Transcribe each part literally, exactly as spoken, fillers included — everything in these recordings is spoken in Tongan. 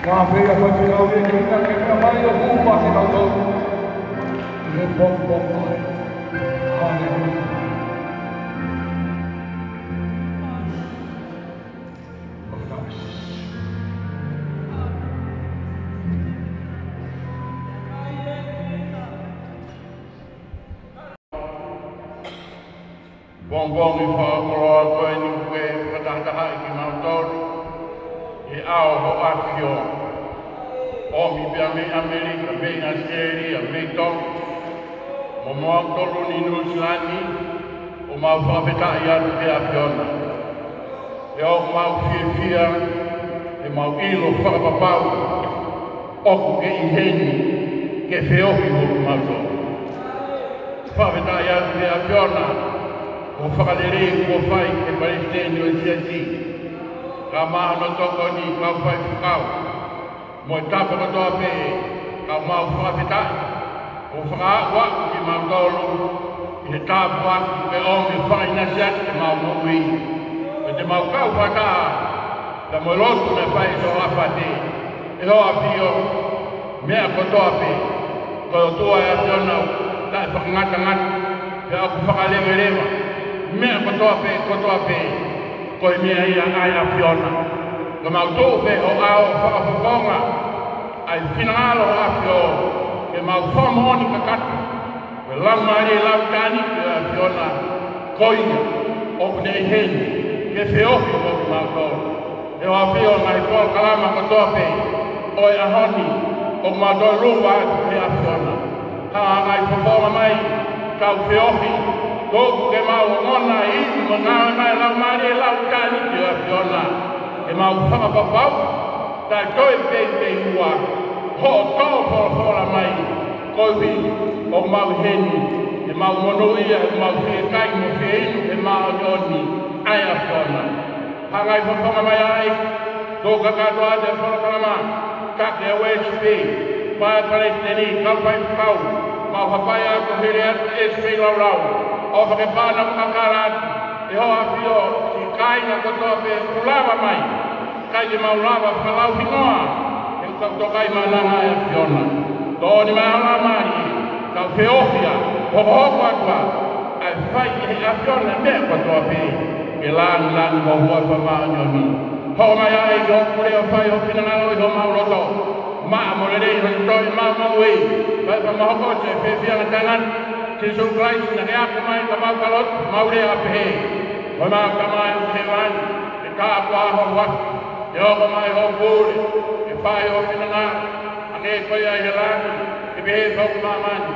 Ka pea ko te kau e ke ka ke ka mai o kupa ke kau tau. He pong pong mai. Haleluia. Pongipongi fakakoloa ko eni ʻoku ke fakatahatahaʻi kimautolu ʻi he ʻao ho ʻAfio. ʻOmi pea mei ʻAmelika, mei ʻAositelēlia, mei Tonga, mo mautolu ʻi Nuʻu Sila ni, ʻoku mau fakafetaʻi atu ki he ʻAfiona. ʻOku mau fiefia, ʻoku mau ʻilo fakapapau ʻoku ke ʻi heni ke feohi mo kimautolu. Fakafetaʻi atu ki he ʻAfiona, ko e fakalelei kuo fai ki he palesiteni ʻo e siasi, kae ʻumaʻā hono tokoni, kau faifekau, mo e tapu kotoa pē, ʻoku mau fakafetaʻi, ʻo fakaaʻu atu kimautolu ʻi he tāpuaki ʻoku ke ʻomi ʻo fakaʻinasi atu ki heʻemau moʻui. Pea te mau kau fakataha, pea mo e lotu naʻe fai ʻe Sihova, ʻe ho ʻAfio, meʻa kotoa pē, ko e ʻOtua ʻa e ʻAfiona ʻoku taʻe fakangatangata, pea ʻoku fakaleveleva, meʻa kotoa pē, kotoa pē, ko e meʻa ia ʻa e ʻAfiona. Ka mau tuʻu pē ʻo ʻao fakafofonga ʻa e finangalo ʻo e ʻAfio, ke mau fakamoʻoni kakato, ko e Laumālie Lautāniki ʻo e ʻAfiona, ko ia ʻoku ne ʻi heni ke feohi mo kimautolu. ʻE ho ʻAfio, ngaahi polokalama kotoa pē ʻo e ʻaho ni, ʻoku mau toe luva atu ki he ʻAfiona. Hanga ʻo ngaahi fofonga mai, kau feohi, ʻoku ke mau ongona ʻi he ngāue mai ʻa e Laumālie Lautāniki ʻo e ʻAfiona, ke mau fakapapau, taʻe toe peipeiua hoʻo tō folofola mai, koeʻuhi ʻoku mau ʻi heni ke mau monūʻia, ke mau fiekaia mo fieinu he māʻoniʻoni ʻa e ʻAfiona. Hanga ʻi he fofonga mai ai, tō kakato atu e polokalama, kake e West Bay, pae palesiteni, kau faifekau, mau hapai atu hili atu e S P laulau, ʻo fakapana mo kakala atu, ʻe hoʻo ʻAfio, ki he kāinga kotoa pē ʻoku lava mai, ʻikai ke mau lava fakalauhingoa, he ʻoku tau tokaimaʻananga ʻa e ʻAfiona. Tō ni mai hala mai, kau feohi ʻa, hokohoko atu ʻa, ʻa e fai ʻe he ʻAfiona e meʻa kotoa pē, ke lāngilangi mo hua fa māʻoniʻoni. Hoko mai ʻa e ʻEiki ʻo pule ʻo fai ho finangalo ʻi homau loto. Maʻa mo lelei ho ʻi toi maʻa mo ue. Fai pea mo hokosia e fiefia ʻa e tangata. Sīsū Kalaisi naʻa ke ako mai ka mau kalotu, mau lea pehē. Ko mau Tamai ʻoku ʻi hēvani, ke tāpuhā ho huafa. Ke hoko mai hoʻo pule, ke fai ho finangalo, hangē ko ia ʻi he langi, ke pehē foki ʻi māmani.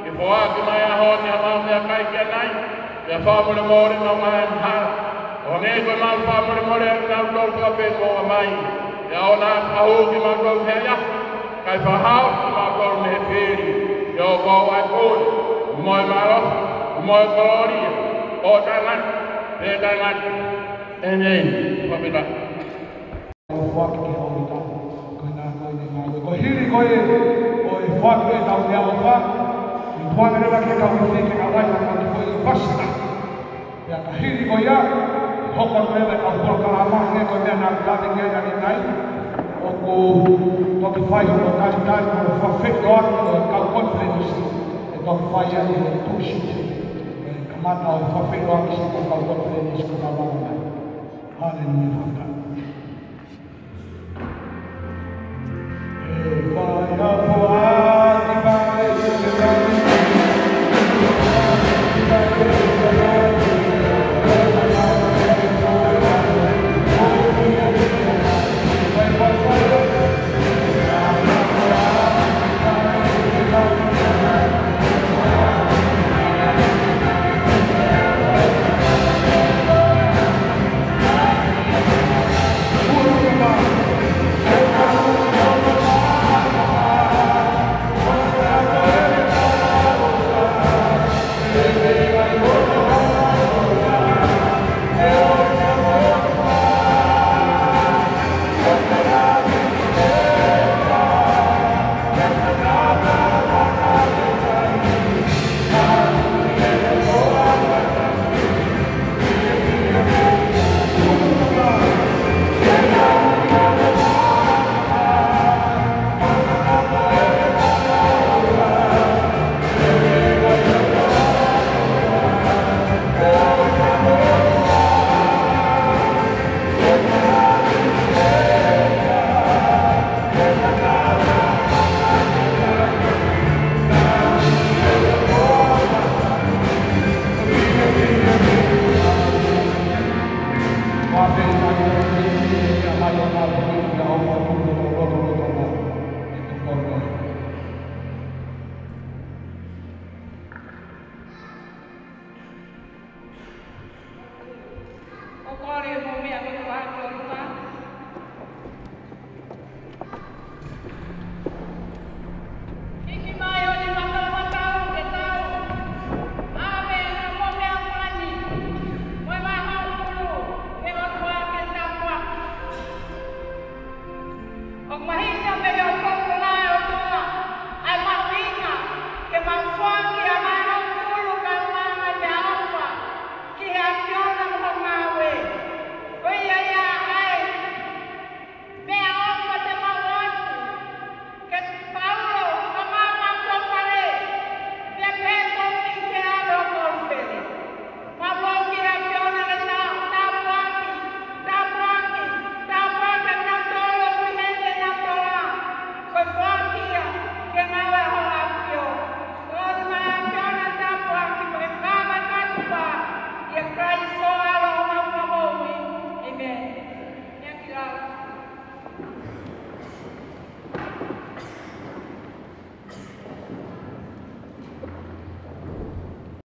Ke foaki mai ʻa e ʻaho ni haʻamau meʻakai ki ʻanai, pea fakamolemole ʻemau ngaahi angahala. ʻO hangē ko ʻemau fakamolemole ʻa kinautolu ʻoku fai pehē kimautolu. Pea ʻoua naʻa fakahū kimautolu ki he ʻahiʻahi, kae fakahaofi kimautolu mei he fili. Pea ʻoua ʻe pule, mo e mālohi, mo e kolōlia, ʻo taʻengata, pea taʻengata. ʻĒmeni. Fakafetaʻi. ʻO foaki ki he ʻOtua. Ko e ngaahi ko eni ngāue. Ko e hili ko ē ʻo e foaki ʻetau meʻaʻofa, ʻi he tuʻunga leva ke tau ʻi fē ke tau ʻai ʻa e ngaahi ko ē ʻi fasi na. Pea ka hili ko ia, hoko atu leva ʻetau polokalama, hangē ko e meʻa naʻa ku lave ki ai ʻanenai. ʻOku toki fai hono talitali, hono fakafeʻiloaki ʻo e kau konifelenisi. ʻE toki fai ia ʻi he Tūsite. ʻE kamata ʻo fakafeʻiloaki siʻi kau konifelenisi ko e kau lava mai. Haleluia, fakafetaʻi.